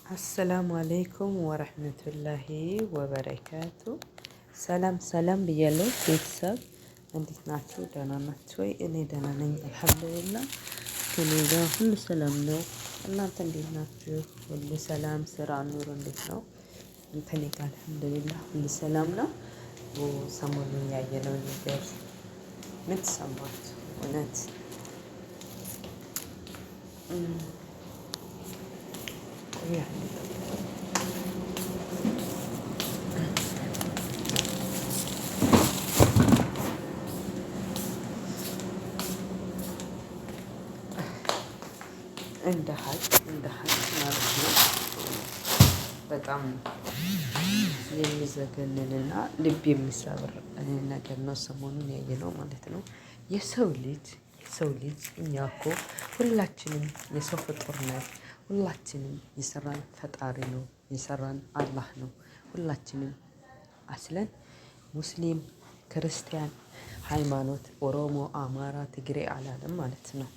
السلام عليكم ورحمة الله وبركاته። ሰላም ሰላም ብያለሁ ቤተሰብ፣ እንዴት ናችሁ? ደህና ናችሁ ወይ? እኔ ደህና ነኝ الحمد لله። ከኔ ጋር ሁሉ ሰላም ነው። እናንተ እንዴት ናችሁ? ሁሉ ሰላም፣ ስራ፣ ኑሮ እንዴት ነው? ከኔ ጋር الحمد لله ሁሉ ሰላም ነው። ሰሞኑን ያየነው ነገር ምን ተሰማችሁ? እውነት እንደ ሀቅ እንደ ሀቅ ማለት ነው። በጣም የሚዘገንንና ልብ የሚሰብር ነገር ነው ሰሞኑን ያየነው ማለት ነው። የሰው ልጅ የሰው ልጅ እኛ እኮ ሁላችንም የሰው ፍጡር ነን። ሁላችንም የሰራን ፈጣሪ ነው፣ የሰራን አላህ ነው። ሁላችንም አስለን ሙስሊም፣ ክርስቲያን፣ ሃይማኖት፣ ኦሮሞ፣ አማራ፣ ትግሬ አላለም ማለት ነው።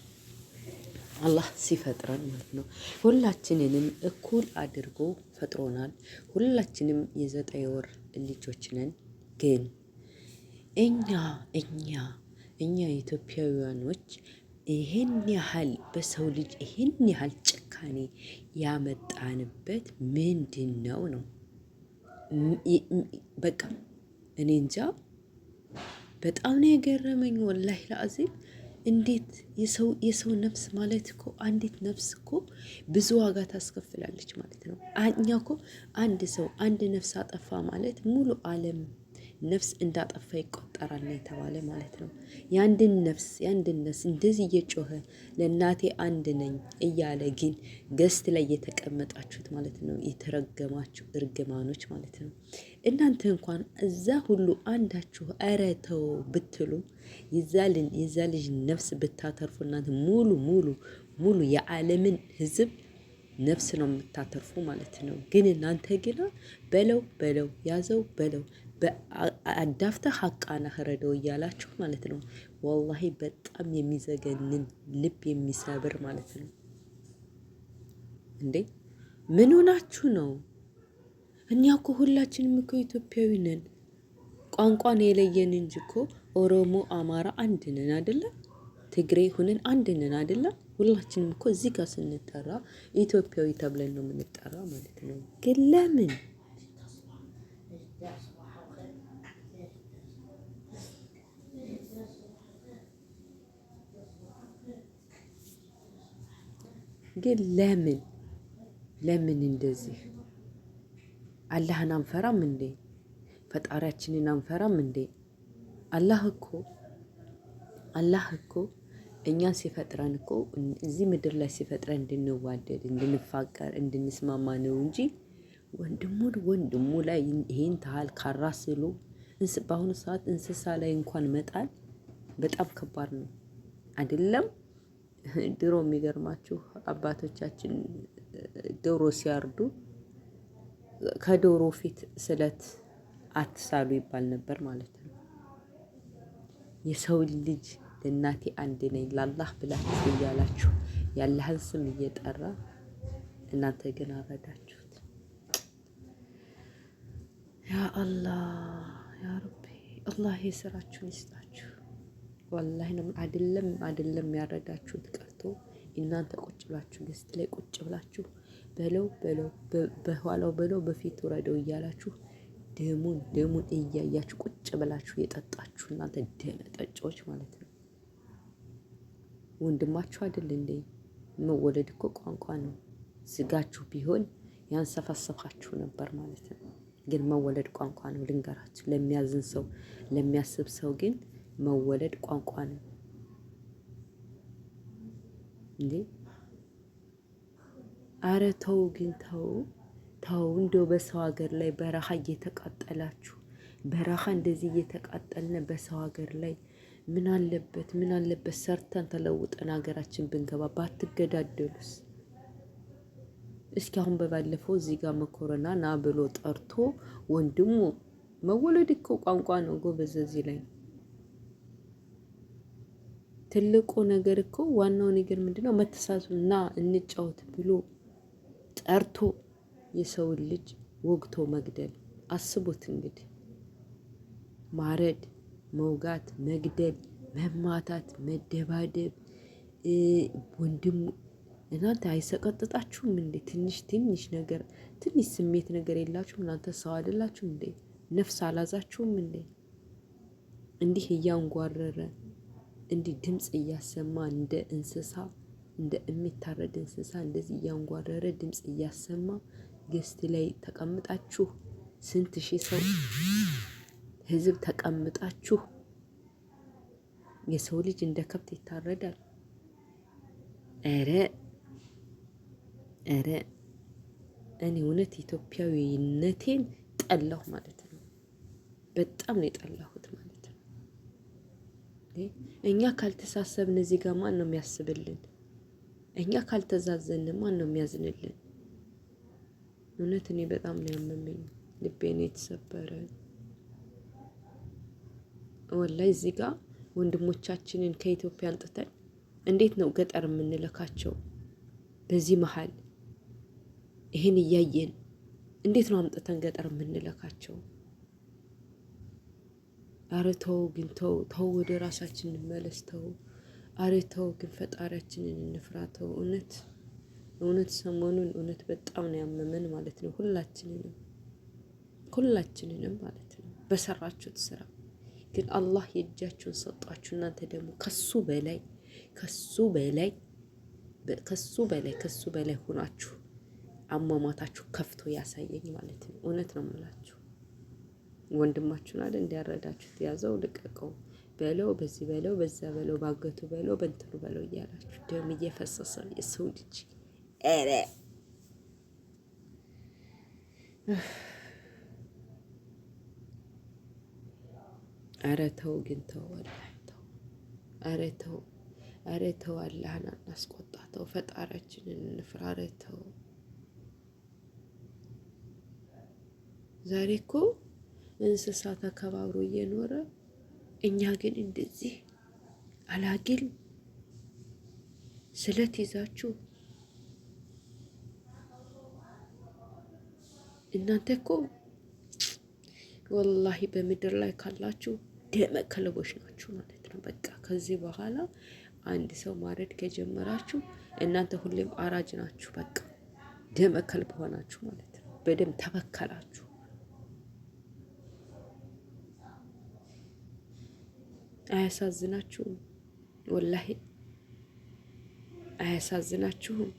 አላህ ሲፈጥረን ማለት ነው ሁላችንንም እኩል አድርጎ ፈጥሮናል። ሁላችንም የ9 ወር ልጆች ነን። ግን እኛ እኛ እኛ ኢትዮጵያውያኖች ይህን ያህል በሰው ልጅ ይህን ያህል ጭካኔ ያመጣንበት ምንድን ነው ነው? በቃ እኔ እንጃ፣ በጣም ነው የገረመኝ ወላሂ ለአዚም። እንዴት የሰው ነፍስ ማለት እኮ አንዲት ነፍስ እኮ ብዙ ዋጋ ታስከፍላለች ማለት ነው። እኛ እኮ አንድ ሰው አንድ ነፍስ አጠፋ ማለት ሙሉ ዓለም ነፍስ እንዳጠፋ ይቆጠራል ነው የተባለ ማለት ነው። የአንድን ነፍስ የአንድን ነፍስ እንደዚህ እየጮኸ ለእናቴ አንድ ነኝ እያለ ግን guest ላይ የተቀመጣችሁት ማለት ነው የተረገማችሁ እርግማኖች ማለት ነው። እናንተ እንኳን እዛ ሁሉ አንዳችሁ ኧረ ተው ብትሉ የዛ ልጅ ነፍስ ብታተርፉ እናንተ ሙሉ ሙሉ ሙሉ የዓለምን ሕዝብ ነፍስ ነው የምታተርፉ ማለት ነው። ግን እናንተ ግና በለው በለው ያዘው በለው አዳፍተህ ሀቃና ረደው እያላችሁ ማለት ነው። ወላሂ በጣም የሚዘገንን ልብ የሚሰብር ማለት ነው። እንዴ ምን ሆናችሁ ነው? እኛ እኮ ሁላችንም እኮ ኢትዮጵያዊ ነን። ቋንቋን የለየን እንጂ እኮ ኦሮሞ፣ አማራ አንድ ነን አይደለም? ትግሬ ሁነን አንድ ነን አይደለም? ሁላችንም እኮ እዚህ ጋር ስንጠራ ኢትዮጵያዊ ተብለን ነው የምንጠራ ማለት ነው። ግን ለምን ግን ለምን ለምን እንደዚህ አላህን አንፈራም እንዴ? ፈጣሪያችንን አንፈራም እንዴ? አላህ እኮ አላህ እኮ እኛን ሲፈጥረን እኮ እዚህ ምድር ላይ ሲፈጥረን እንድንዋደድ፣ እንድንፋቀር፣ እንድንስማማ ነው እንጂ ወንድሙን ወንድሙ ላይ ይሄን ታህል ካራ ስሎ በአሁኑ ሰዓት እንስሳ ላይ እንኳን መጣል በጣም ከባድ ነው አይደለም? ድሮ የሚገርማችሁ አባቶቻችን ዶሮ ሲያርዱ ከዶሮ ፊት ስለት አትሳሉ ይባል ነበር ማለት ነው። የሰው ልጅ ለእናቴ አንድ ነኝ ላላህ ብላችሁ እያላችሁ ያላህን ስም እየጠራ እናንተ ግን አረዳችሁት። ያ አላህ ያ ረቢ አላህ የስራችሁን ይስጣችሁ። ወላሂ ነው አይደለም፣ አይደለም ያረዳችሁት ቀርቶ እናንተ ቁጭ ብላችሁ guest ላይ ቁጭ ብላችሁ በለው በለው በኋላው በለው በፊት ውረደው እያላችሁ ደሙን ደሙን እያያችሁ ቁጭ ብላችሁ የጠጣችሁ እናንተ ደመ ጠጪዎች ማለት ነው። ወንድማችሁ አይደል እንዴ? መወለድ እኮ ቋንቋ ነው። ስጋችሁ ቢሆን ያንሰፋሰፋችሁ ነበር ማለት ነው። ግን መወለድ ቋንቋ ነው። ልንገራችሁ፣ ለሚያዝን ሰው ለሚያስብ ሰው ግን መወለድ ቋንቋ ነው እንዴ! አረ ተው ግን ተው ተው። እንደው በሰው ሀገር ላይ በረሃ እየተቃጠላችሁ በረሃ እንደዚህ እየተቃጠልን በሰው ሀገር ላይ ምን አለበት ምን አለበት ሰርተን ተለውጠን ሀገራችን ብንገባ ባትገዳደሉስ? እስኪ አሁን በባለፈው እዚህ ጋር መኮረና ና ብሎ ጠርቶ ወንድሙ መወለድ እኮ ቋንቋ ነው ጎበዝ። እዚህ ላይ ትልቁ ነገር እኮ ዋናው ነገር ምንድነው? መተሳሰብ ና እንጫወት ብሎ ጠርቶ የሰውን ልጅ ወግቶ መግደል አስቡት እንግዲህ ማረድ፣ መውጋት፣ መግደል፣ መማታት፣ መደባደብ ወንድሙ እናንተ አይሰቀጥጣችሁም እንዴ? ትንሽ ትንሽ ነገር ትንሽ ስሜት ነገር የላችሁም እናንተ? ሰው አይደላችሁም እንዴ? ነፍስ አላዛችሁም እንዴ? እንዲህ እያንጓረረ እንዲህ ድምፅ እያሰማ እንደ እንስሳ እንደ የሚታረድ እንስሳ እንደዚህ እያንጓረረ ድምፅ እያሰማ guest ላይ ተቀምጣችሁ ስንት ሺህ ሰው ህዝብ ተቀምጣችሁ የሰው ልጅ እንደ ከብት ይታረዳል። ኧረ ኧረ እኔ እውነት ኢትዮጵያዊነቴን ጠላሁ ማለት ነው። በጣም ነው የጠላሁት ማለት ነው። እኛ ካልተሳሰብን እዚህ ጋር ማን ነው የሚያስብልን? እኛ ካልተዛዘን ማን ነው የሚያዝንልን? እውነት እኔ በጣም ነው ያመመኝ፣ ልቤ ነው የተሰበረ። ወላይ እዚህ ጋር ወንድሞቻችንን ከኢትዮጵያ አንጥተን እንዴት ነው ገጠር የምንልካቸው? በዚህ መሀል ይሄን እያየን እንዴት ነው አምጥተን ገጠር የምንልካቸው? አረ ተው ግን ተው ተው፣ ወደ ራሳችን እንመለስ። ተው አረ ተው ግን ፈጣሪያችንን እንፍራ። ተው እውነት እውነት ሰሞኑን እውነት በጣም ነው ያመመን ማለት ነው። ሁላችንንም ሁላችንንም ማለት ነው በሰራችሁት ስራ ግን አላህ የእጃችሁን ሰጧችሁ። እናንተ ደግሞ ከሱ በላይ ከሱ በላይ ከሱ በላይ ከሱ በላይ ሆናችሁ አሟሟታችሁ ከፍቶ ያሳየኝ ማለት ነው። እውነት ነው የምላችሁ። ወንድማችሁን አይደል እንዲያረዳችሁት ያዘው ልቀቀው በለው በዚህ በለው በዛ በለው ባገቱ በለው በእንትኑ በለው እያላችሁ ደም እየፈሰሰ የሰው ልጅ ኧረ ኧረ ተው ግን ተው፣ ወላሂ ተው፣ ኧረ ተው፣ ኧረ ተው፣ አላህን አናስቆጣ፣ ተው፣ ፈጣሪያችንን እንፍራ፣ ኧረ ተው። ዛሬ እኮ እንስሳ ተከባብሮ እየኖረ እኛ ግን እንደዚህ አላግል ስለት ይዛችሁ እናንተ እኮ ወላሂ በምድር ላይ ካላችሁ ደመ ከልቦች ናችሁ ማለት ነው። በቃ ከዚህ በኋላ አንድ ሰው ማረድ ከጀመራችሁ እናንተ ሁሌም አራጅ ናችሁ። በቃ ደመ ከልብ ሆናችሁ ማለት ነው። በደም ተበከላችሁ። አያሳዝናችሁም? ወላሂ አያሳዝናችሁም?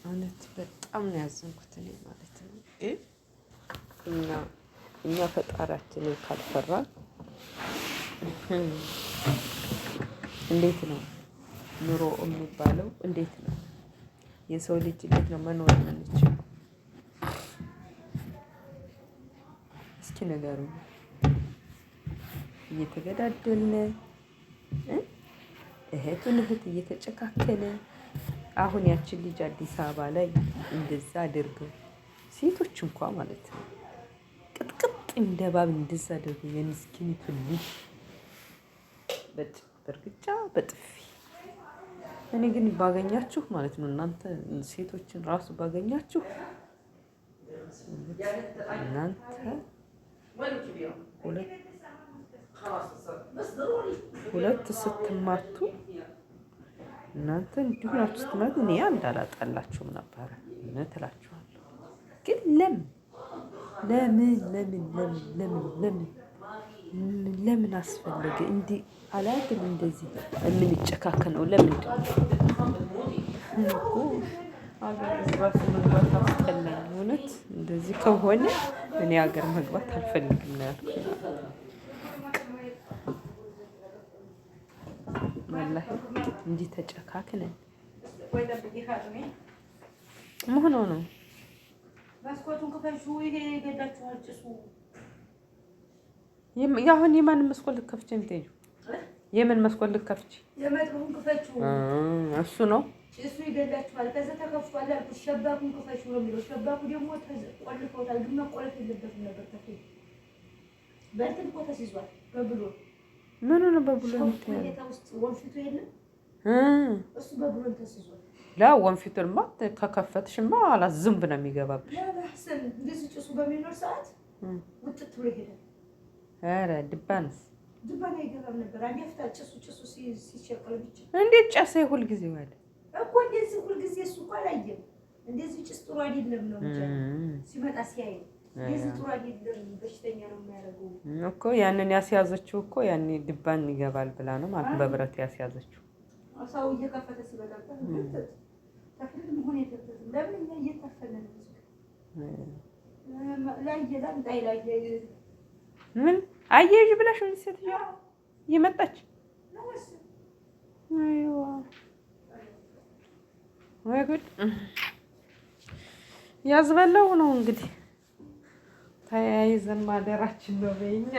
እውነት በጣም ነው ያዘንኩት እኔ ማለት ነው። እና እኛ ፈጣሪያችንን ካልፈራን እንዴት ነው ኑሮ የሚባለው? እንዴት ነው የሰው ልጅ እንዴት ነው መኖር የምንችለው? እስኪ ንገሩኝ። እየተገዳደልን እህቱን እህት እየተጨካከለ አሁን ያችን ልጅ አዲስ አበባ ላይ እንደዛ አድርገው ሴቶች እንኳ ማለት ነው ቅጥቅጥ እንደባብ እንደዛ አድርገው የምስኪኒቱን ልጅ በእርግጫ በጥፊ። እኔ ግን ባገኛችሁ ማለት ነው እናንተ ሴቶችን ራሱ ባገኛችሁ እናንተ ሁለት ስትማቱ እናንተ እንዲሁ ናችሁ ስትመጡ እኔ አንድ አላጣላችሁም ነበረ። እውነት እላችኋለሁ። ግን ለምን ለምን ለምን ለምን ለምን ለምን ለምን አስፈለገ? እንዲህ አላግል እንደዚህ የምንጨካከነው ለምንድን ነው እኮ? አገር ራሱ መግባት አስጠላኝ። እውነት እንደዚህ ከሆነ እኔ ሀገር መግባት አልፈልግም ነው ያልኩት። ወላሂ እንዲህ ተጨካክነን መሆኑ ነው። አሁን የማንን መስኮት ልከፍቼ የምትሄጂው? የምን መስኮት ልከፍቼ? እሱ ነው ጭሱ ይገላችኋል። ከዛ ተከፍቷል አልኩሽ። ሸባኩን ክፈችው ነው የሚለው። ሸባኩ ደግሞ ቆልፈውታል፣ ግን መቆለፍ የለበትም ነበር። ተፈ በእንትን እኮ ተስይዟል በብሎ ምኑ ነው በብሎን የተያዘ? ውስጥ ወንፊቱ የለም እሱ በብሎን ተስዟል። لا ወንፊቱንማ ከከፈትሽማ አላት ዝንብ ነው የሚገባብሽ። እንደዚህ ጭሱ በሚኖር ሰዓት ውጥት ብሎ ይሄዳል። ኧረ ድባንስ ድባን አይገባም ነበር። አንዴ ፍታ ጭሱ ጭሱ ሲሸቀል ብቻ እንዴት ጨሰ? ሁልጊዜ ዋለ እኮ እንደዚህ ሁልጊዜ እሱ እኮ አላየም። እንደዚህ ጭስ ጥሩ አይደለም ነው እንጂ ሲመጣ ሲያይ እንደዚህ ጥሩ አይደለም፣ በሽተኛ ነው የሚያደርገው እኮ። ያንን ያስያዘችው እኮ ያኔ ድባን ይገባል ብላ ነው ማለት በብረት ያስያዘችው። ሰው እየከፈተ ሲበላበት ተፍል መሆን የለበትም። ለምን እኛ እየታፈነ ነው ምን አየሽ ብለሽ ምን ሴትዮ እየመጣች ወይ ጉድ ያዝበለው ነው እንግዲህ። ተያይዘን ማደራችን ነው በይኛ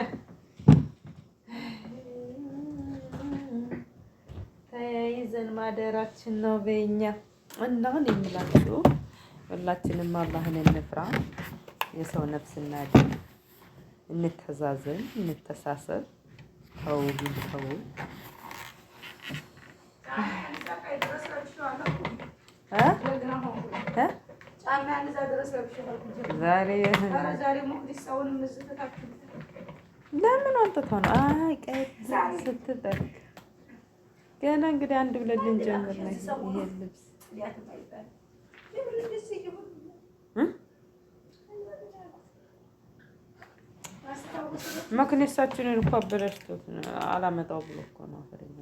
ተያይዘን ማደራችን ነው በይኛ። እና እኔ የምላችሁ ሁላችንም አላህን እንፍራ፣ የሰው ነፍስ እናድን፣ እንተዛዘን፣ እንተሳሰብ። ተው ግን ተው። ዛሬ ለምን አንጥተው ነው? አይ ቀይ ስትጠርግ ገና እንግዲህ አንድ ብለን ልንጀምር ነው። ይሄ ልብስ መክኔሳችንን እኮ አበላሽቶት አላመጣው ብሎ እኮ ነው። አፈረኛ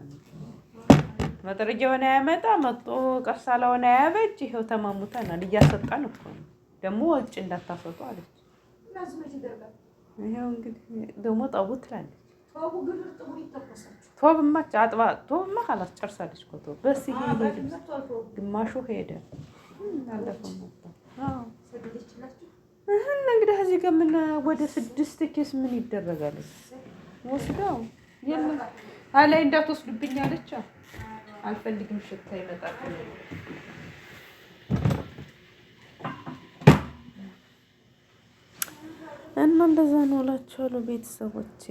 መጥረጊያውን አያመጣ መጦ ቀሳላውን አያበጅ። ይኸው ተማሙተናል። እያሰጣን እኮ ነው። ደግሞ ወጭ እንዳታሰጡ አለች። ይኸው እንግዲህ ደግሞ ጠቡ ትላለች። ቶብማ አጥባ ቶብማ ካላስ ጨርሳለች እኮ ቶብ በስ ይሄ ግማሹ ሄደ። አለፈው መጣ። እና እንግዲህ እዚህ ጋር ምን ወደ 6 ኬስ ምን ይደረጋል? ወስደው የለም አላይ እንዳትወስዱብኝ አለች። አልፈልግም፣ ሽታ ይመጣል። እና እንደዛ ነው እላችኋለሁ ቤተሰቦቼ።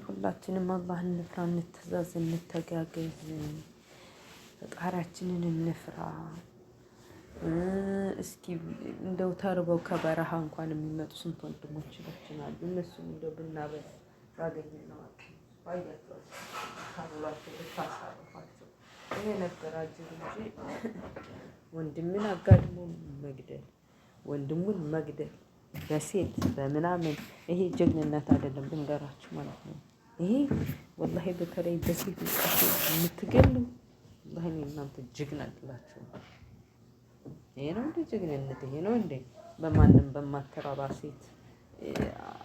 ሁላችንም አላህ እንፍራ፣ እንተዛዝ፣ እንተጋገዝ፣ ፈጣሪያችንን እንፍራ። እስኪ እንደው ተርበው ከበረሃ እንኳን የሚመጡ ስንት ወንድሞቻችን አሉ። እነሱም እንደው ብናበል ባገኘነው ባያቸው ካብሏቸው ብታሳርፏቸው ይሄ ነበር አጅር እንጂ ወንድምን አጋድሞ መግደል፣ ወንድሙን መግደል በሴት በምናምን ይሄ ጀግንነት አይደለም፣ ልንገራችሁ ማለት ነው። ይሄ ወላሂ በተለይ በሴት የምትገሉ ወላሂ እናንተ ጀግና አይደላችሁም። ይሄ ነው እንዴ ጀግንነት? ይሄ ነው እንዴ? በማንም በማትረባ ሴት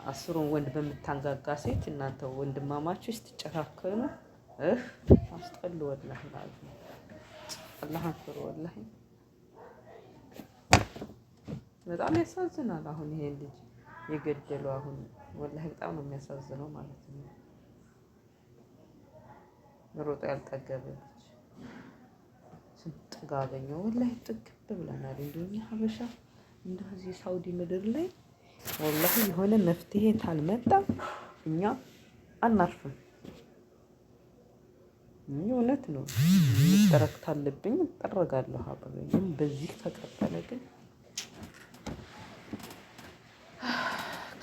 10ሩን ወንድ በምታንጋጋ ሴት እናንተ ወንድማማቾች ስትጨካከኑ እህ አስጠሉ። ወላሂ ማለት ነው። አላህን ፍሩ። ወላሂ በጣም ያሳዝናል። አሁን ይሄን ልጅ የገደሉ አሁን ወላሂ በጣም ነው የሚያሳዝነው ማለት ነው። ሮጦ ያልጠገበ ልጅ ስንት ጥጋበኛው ወላሂ ጥግብ ብለናል። እንደው እኛ ሀበሻ እንደዚህ ሳውዲ ምድር ላይ ወላሂ የሆነ መፍትሄ ታልመጣ እኛ አናርፍም። እውነት ነው። መጠረግ ካለብኝ እጠረጋለሁ። አብሬ ግን በዚህ ከቀጠለ ግን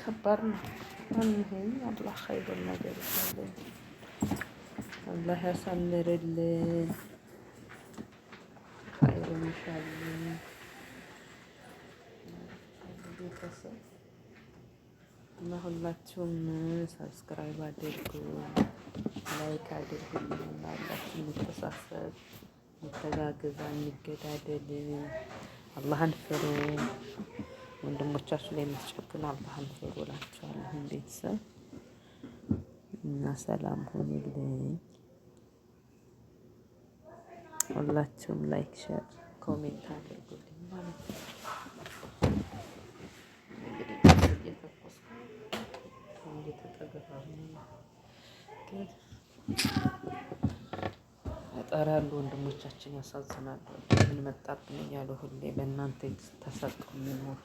ከባድ ነው። አልሙሂም አላህ ኸይሩን ነገር ይሻለን፣ አላህ ያሳምርልን፣ ኸይሩን ይሻልን። ቤተሰብ እና ሁላችሁም subscribe አድርጉ፣ like አድርጉ። እና ሁላችሁም እንተሳሰብ፣ እንተጋገዝ፣ አንገዳደል፣ አላህን ፍሩ። ወንድሞቻችሁ ላይ የምትጨክኑ አላህን ፍሩ እላችኋለሁ። ቤተሰብ እና ሰላም ሁኑልኝ። ሁላችሁም like፣ share፣ comment አድርጉልኝ ማለት ነው። እንግዲህ እየተኮስኩ እየተጠገባሉ ግን ጠር ያሉ ወንድሞቻችን ያሳዝናሉ። ምን መጣብን እያሉ ሁሌ በእናንተ ተሰቀው የሚኖሩ